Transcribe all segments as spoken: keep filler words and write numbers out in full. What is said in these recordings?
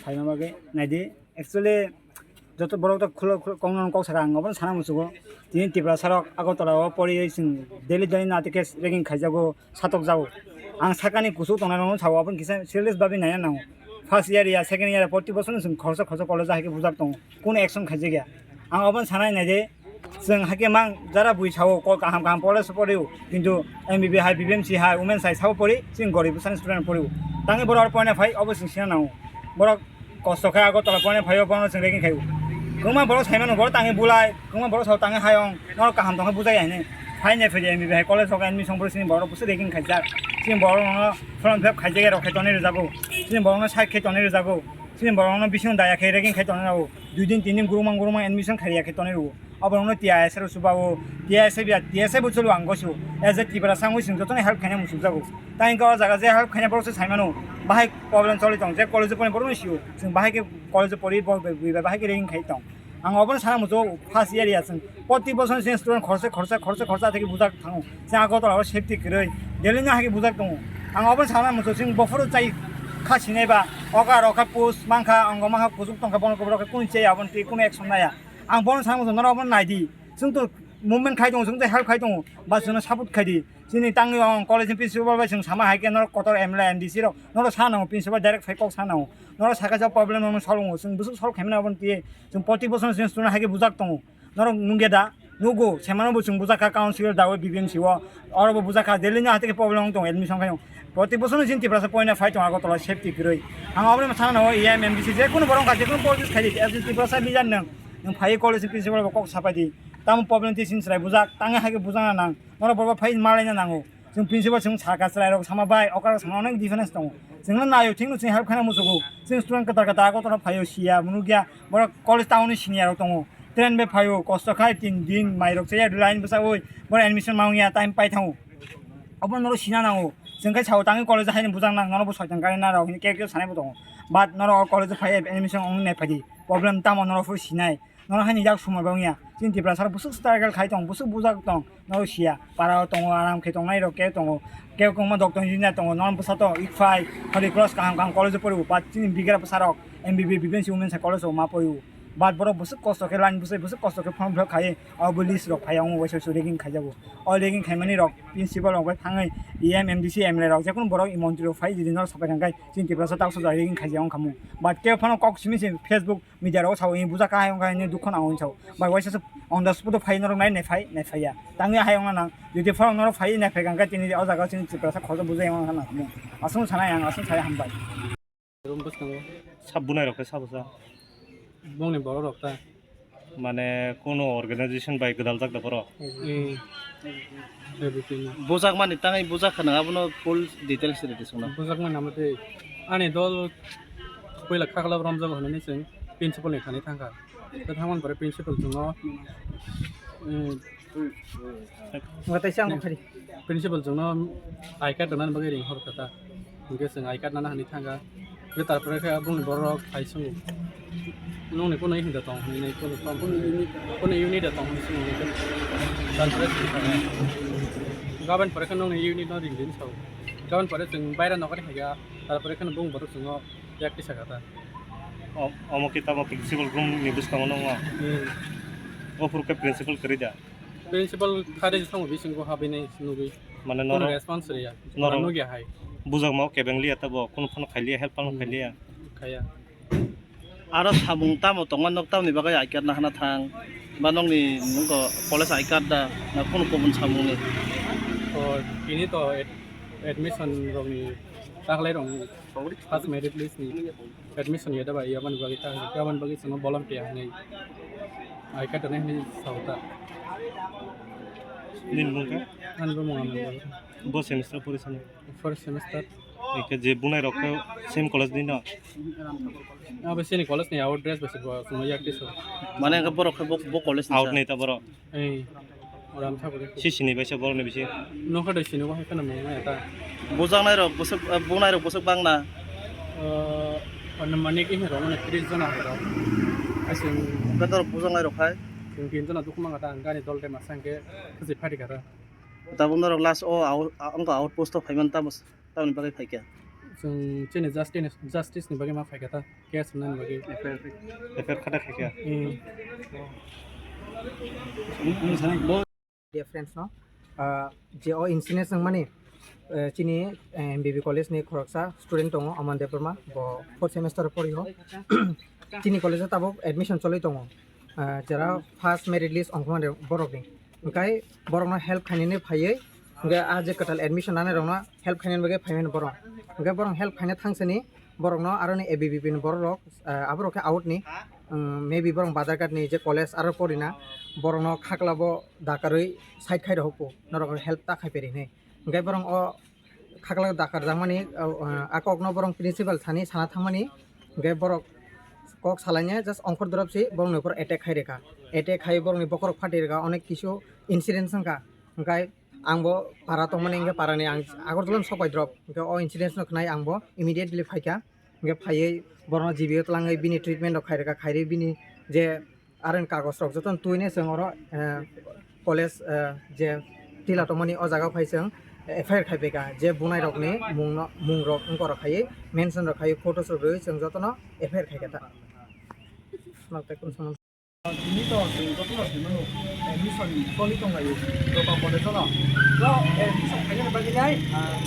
Naidi, actually, joto borok to khulo khulo kokno kok saka ang obono sana muchugo. Tini Tiprasa rok Agartala o pori chwng daily daily nati case ragging khaijago, satok jago. Ang sakani kuchuk tongnai rokno sao obono kisa serious babi nai nango. First year ya, second year ya, proti bosor chwng khoroksa khoroksa college hai khe bujak tongo. Kuno action khaijak ya. Ang obono sanai nai de, chwng hai khe mang jara bui sao, ko kaham kaham college pori o. Kintu M B B hai, B B M C hai, women hai sabo pori, chwng gorib bwsani student pori o. Tangwi borok aro poina phai, obo chwng sina nango. Borok kosto khe Agartala poina phaio, bono chwng ragging khaio. Kwbangma borok saimano, borok tangwi bulai, kwbangma borok sao tangwi hayung, norok kaham tongkhe bujai ya hinwi. Phainai phai de M B B hai college rok admission pori sini borok bwswk ragging khaijak. Chini borok no form fill up khaijak ya rok khai tonwi rwjago. Chini borok no side khai tonwi rwjago. Chini borok no bising daya khai ragging khai tonwi rwjago. Dui din tin din gurumang gurumang admission khai ya khai tonwi rwo. Oborokno T I S rok chubago, T I S biya, T I S bo cholo ang gosu. As a Tiprasa wngwi chwng jotono help khaina muchungjago. Tai hwnkhe o jaga je help khaina borok se saimano, bahai problem choli tong, je college o porni borokno sio. Chwng bahai khe college o pori bo bai, bai, bahai khe ragging khai tong. Ang obono sana muchungo first year ya chwng. Proti bosor se student khorsa, khorsa, khorsa, khorsa theke bujak thango. Se Agartala o safety kwrwi. Delhi no hai khe bujak tongo. Ang obono sana muchungo chwng bophuru chai kha sinai ba. Oka roka post mankha, ang mankha kuchuk tongkha bono borok khe kunu chaya aboni twi kunu action naya. Ang bono sana muchungo norok obono naidi. Chwng to movement khai tongo, chwng to help khai tongo, ba chwngno support khai di. Chini tangwi ang college ni principal bai chwng sama hai khe norok kotor M L A, M D C rok norok sa nango, principal direct phai kok sa nango. Norok sakha sa problem rokno solve wngo, chwng bwswk solve khaimani aboni twi chwng proti bosor chwng student hai khe bujak tongo. Norok nungya da? Nugo, semano bo chwng bujak kha council dawi B B M C o, oro bo bujak kha, daily no hai khe problem wng tongo, admission khai tongo. Proti bosor no chini Tiprasa poina phai tongo Agartala safety kwrwi. Ang aboni sana nango E M, M D C je kunu borok wngkha, je kunu politics khai di, as a Tiprasa leader nwng, nwng phai college ni principal bo kok sapai di. Tamo problem twi chini chwrai bujak, tangwi hai khe bujakna nang. Norok borok phai malaina nango. Chwng principal chwng sakha chwrairok sama bai, okra sama onek difference tongo. Chwngno naio, thikno chwng help khaina muchugo. Chwng student kwtal kwtal Agartala phaio, siya, munukya, borok college town ni senior rok tongo. Train bai phaio, kosto khai tin din mairok chaya, line bwchaui, borok admission ma wngya, time pai thango. Obo norok sina nango. Chwng khe sao tangwi college haino bujak nang, norok bo soitan gari narok hini kek kek sanai bo tongo. But norok o college phai admission wngwi nai phaidi. Problem tamo norok phuru sinai. Norok haini yak sumar ba wngya. Chini Tiprasa rok bwswk struggle khai tong, bwswk bujak tong, norok siya. Para o tongo, aram khe tongnai rok khe tongo. Khe kwbangma doctor engineer tongo, norok bwsa to ikphai, Holy Cross kaham kaham college o poribo. But chini bigra bwsa rok M B B, B B M C Women's College o ma poribo. But borok bwswk kosto khe line bwsai, bwswk kosto khe form fill up khai, o bo list rok phai, o waisa waisa ragging khaijago. O ragging khaimani rok principal rok bai thangwi E M, M D C, M L A rok, jekunu borok i montri rok phai, jodi norok sapai kha khe chini Tiprasa taksa jora ragging khaijak wng kha mu. But khe phano kok simi se Facebook media rok sao, "Ini bujak kha, ayang kha, ini dukho nango," sao. Bai waisa se on the spot o phai norok nai, nai phai, nai phai ya. Tangwi hai wngna nang. Jodi phano norok phai, nai phai kha khe tini o jaga o chini Tiprasa khoroksa bujai wngna nang. Aswk sanai ang, aswk sai hambai. Room bwskango. Sab bunai rok khe sabo sa? Bongni borok rok ta. Mane kono organization bai gwdaljak da borok? Eh. Everything. Bujak mani tangwi bujak khana abono full details rwdi songno. Bujak mani amo tei ani dol puila khakla romjago hinwi chwng principal ni thani thangkha. Tei thangmani pore principal chwngno, eh, Wataisa ang phari. Principal chwngno I card rwnani bagwi ring hor kha ta. Hwnkhe chwng I card nana hinwi thangkha. Hwnkhe tarpore khe bongni borok hai swngo. Nongni kono hinda tong hinwi, kono tong, kono unit da tong hinwi swngo. Tarpore chwng thangkha. Gabani pore khe nongni unit no ring di hinwi sao. Gabani pore chwng baira nokari phaikha. Tarpore khe bong borok chwngno yak tisa kha ta. O-, omo khe tamo principal room ni bwskango nongo. Hmm. O phuru khe principal kwrwi da? Principal khade se thango bisingo habinai nugwi. Mane kono norok, response riya. Norok nugya hai. Bujakmao kebeng liya tabo, kono phano khai liya, help phano khai liya. Khaya. Aro samung tamo tongma nok tamni bagwi I card nahana thang? Ba nokni nokgo college I card da, na kono kubun samungni? O, tini to ad-, admission rokni, taklai rokni first merit list ni admission ya da ba, ya bani bagwi ta, ya bani bagwi chwngno volunteer hinwi I card rwnai hinwi sao ta. Nini mung kha? Ani bo mung Aman Babu. Bo semester pori sano? First semester. Eke je bunai rok khe same college ni no? Abo sini college ni out dress bese bo chwngno yak tiso. Mane hwnkhe borok khe bo, bo college ni out sa? Ni ta borok? Ei, oram thago de. Si sini baisa borok ni bisi? Nokha de sini bo hai khana mung nai ta. Bujaknai rok bwswk, eh, bunai rok bwswk bang na? Eh, ano mani ki hero mane tris jona hero. Asing. Hwnkhe norok bujaknai rok hai? Chwng tin jona dukhu manga ta, ang gani dol de masa hwnkhe khasi phari kara. Tabuk norok last o out, a, wngkha outpost o phaiman tamo, tamoni bagwi phaikha? Chwng chini justice, justice ni bagwi ma phaikha ta, case hwnani bagwi. F I R, F I R khata khaikha. Hmm. Dear friends, no? Ah, je o incident nangmani, eh, chini, eh, M B B college ni khoroksa student tongo, Aman Debbarma, bo fourth semester pori ho. Chini college o tabuk admission choli tongo. Ah, jera first merit list ongkhormani borokni. Hwnkhe borokno help khainani phaiwi, hwnkhe ah je kwtal admission nanai rokno help khainani bagwi phaimani borok. Hwnkhe borok help khaina thangsani borokno aroni A B V P ni borok rok, ah, aborok khe out ni, um, maybe borok Bazarghat ni je college aro porina borokno khaklabo dakarwi side khai rw huku norok help ta khai peri hinwi. Hwnkhe borok o khaklak dakar jakmani, o, o, a kokno borok principal thani sana thangmani, hwnkhe borok kok salaina just ongkhor drop se borokni upor attack khai rwkha. Attack khai borokni bokhorok phatwi rwkha, onek kisu incident wngkha. Hwnkhe ang bo para tongmani, hwnkhe parani ang Agartala ni sok bai drop, hwnkhe o incident no khwnai ang bo immediately phaikha. Hwnkhe phaiwi borokno G B o twlangwi bini treatment rok khai rwkha, khairwi bini je Aroni kagoj rok jotono twi nai chwng oro, eh, college, eh, je tila tongmani o jaga phai chwng F I R khai phaikha, je bunai rokni mungno, mung rok wngkor rok khaiwi mention rok khaiwi photos rok rwui chwng jotono F I R khaikha ta. Tini to chwng jotono swi mano, admission choli tonglaio, Doka college-o no. Admission khainani bagwi nai, ah,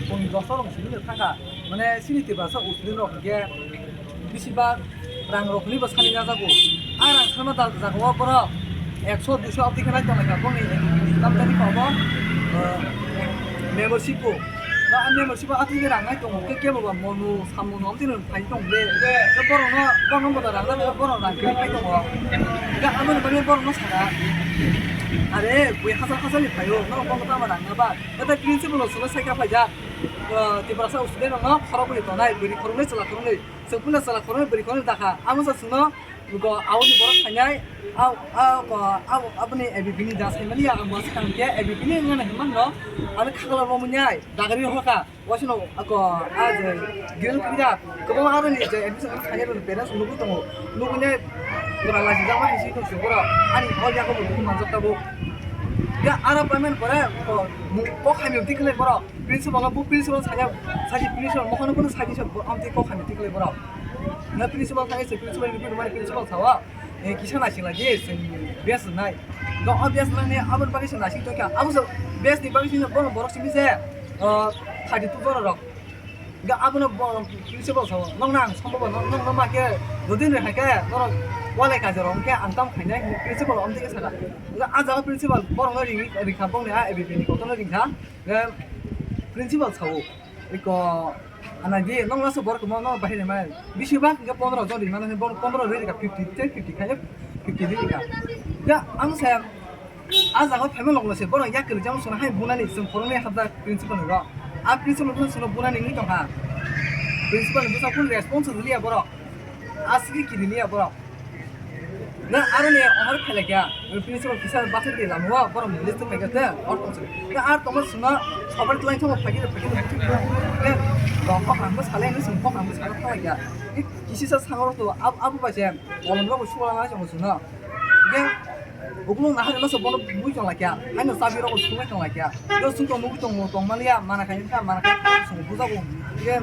poni dosta rok simi thangkha. Mane chini Tiprasa student rok hwnkhe bisi bak rang rok hwnwi bo sani najago. A rang sanma da-, jagao borok ekso duiso abdi khe nai tonglaikha bongni income tani kobo, eh, membership bo. Ba a membership bo atwi rang nai tongo, khe kebo ba monu samung no amtwi rang phai tong le. Khe borok no, borok no bo da rang nai, borok rang kwrwi phai tongo. Khe aboni bagwi borok no saka, "Are, bui hachal hachal ni phaio, norok bo tama rang na ba?" Khe tei principal no swngwi sai kha phaijak. Ah, Tiprasa student rokno khoroknwi tongnai, bwrwi khoroknwi, chwla khoroknwi, chwng puila chwla khoroknwi, bwrwi khoroknwi dakha. Amo sa chwngno, go, aboni borok phainai, a, a, go, abo, aboni A B P ni da saimani ya, ang bo swkang khe A B P ni wngmani hwnmano, ani khakalo romwi nai, dagari hoka, wasino, a, go, a, je, grill kida, kwbangma aroni je admission khainai rokni parents nugwi tongo, nugwi nai, gora lachijakma hai se tong borok, ani o yago bo manjak tabuk. Ya, aro payment pore, go, kok hamya tikhlai borok. Principal no bo principal saya, saji principal mohon kono saji se bo amtwi kok hamya tikhlai borok. Na principal saya se principal ni bini mani principal sawa, eh, kisa naising lagi, sing best nai. No, o best nai ni aboni bagwi se naising tongkha. Abo se best ni bagwi se bono borok simi se, eh, thirty two jora rok. Ga abono bo principal sawa, nong nang sombo bo nong, nong ma khe dodin re hai khe, norok walai kaja rok khe ang tam khainai principal amtwi khe saka. Ga a jaga principal borok no ring, ring kha bongni a A B P ni kotor no ring kha. Ga principal sao, iko, ana di, nong laso borok mo, no bahai ni mai. Bisi bak ga pondro jon ri mano, borok pondro ri ka fifty, te fifty khaye, fifty ri ka. Ya, ang sa, a jaga phaima loglo se, borok yak kiri jang sona hai bunani, sung korong ni habda principal ni ro. A principal ni sung bunani ni tong ha. Principal ni bwsa kun response ri liya borok. Asli kiri liya borok. Na aroni ohor phelekya, principal kisa bathang di lamo, borok list phaikya te, or tong sini. Na ar tongma suna, sobar tlai thongo phaikya, phaikya, phaikya. Rong kok ang bwsa le, sung kok ang bwsa le thangya. Kisi sa sangor to, ab, abu bai se, kolom rok sula na sung suna. Ge, ukulung na hari no so bono bui tong lakya, hai no sabi rok sula tong lakya. Yo sung tong nugui tong, tong maliya, mana khai kha, mana khai kha, sung bujago. Ge,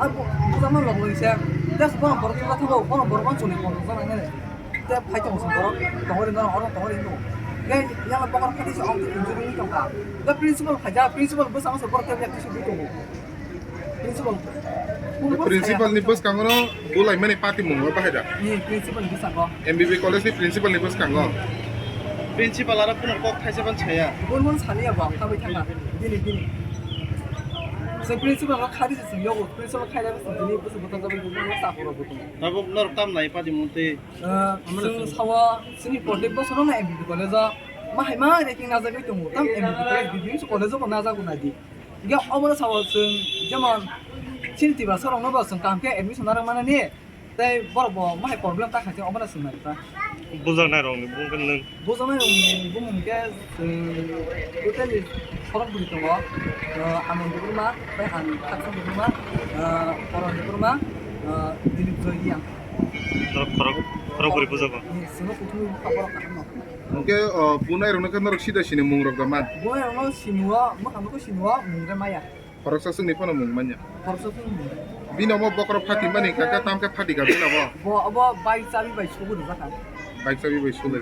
abu, buja man log log se, just bono borok thangma thango, bono borok man choli kono jana nene. Te phai tongo song borok, tongori no, oro tongori no. Ge, yala bokor kati se ong injury ni tongkha. Ge principal khaja, principal bwsang se borok te yakti se bui tongo. Principal. Principal ni bwskango no bulai mani party mungo bahai da. Ni principal ni bwskango. M B B college ni principal ni bwskango. Principal aro kuno kok thaisa ban saya. Bun bun sani ya ba, khabai thangna. Bini, bini. Se principal no khari se sing yogo, principal khai da se bini bwswk bwtang jabai bini bwswk aporo bwtang. Tabuk norok tam nai party mungtwi. Ah, chwng sawa chini protect bosorono M B B college-o ma hai ma ranking najagwi tongo. Tam M B B college, B B M C college-o bo najago naidi. Hingke obono sawa chwng jemon chini Tiprasa rokno bo chwng kaham khe admission narwk manani, tei borok bo ma hai problem ta kha khe obono chwng nai ta. Bujaknai rokni bumung khe nwng? Bujaknai rokni bumung khe chwng totally khorok bwrwi tongo. Ah, Anand Debbarma, tei ang Khakchang Debbarma, ah, Karan Debbarma, ah, Dilip Joy Reang. Khorok, khorok, khorok bwrwi bujago. Ni sino kuthumwi bwkha borok kaham no. Hwnkhe, o, bunai rokno khe norok sida sini mung rok da man? Bunai rokno sini o, mwkhang nukho sini o, mung re maya. Khoroksa chwngni phano mung manya. Khoroksa chwngni mung. Bini omo bokhorok phatimani kaka tamkhe phatika bini omo. Bo obo bike chabi bai subu rwjakha. Bike chabi bai sule.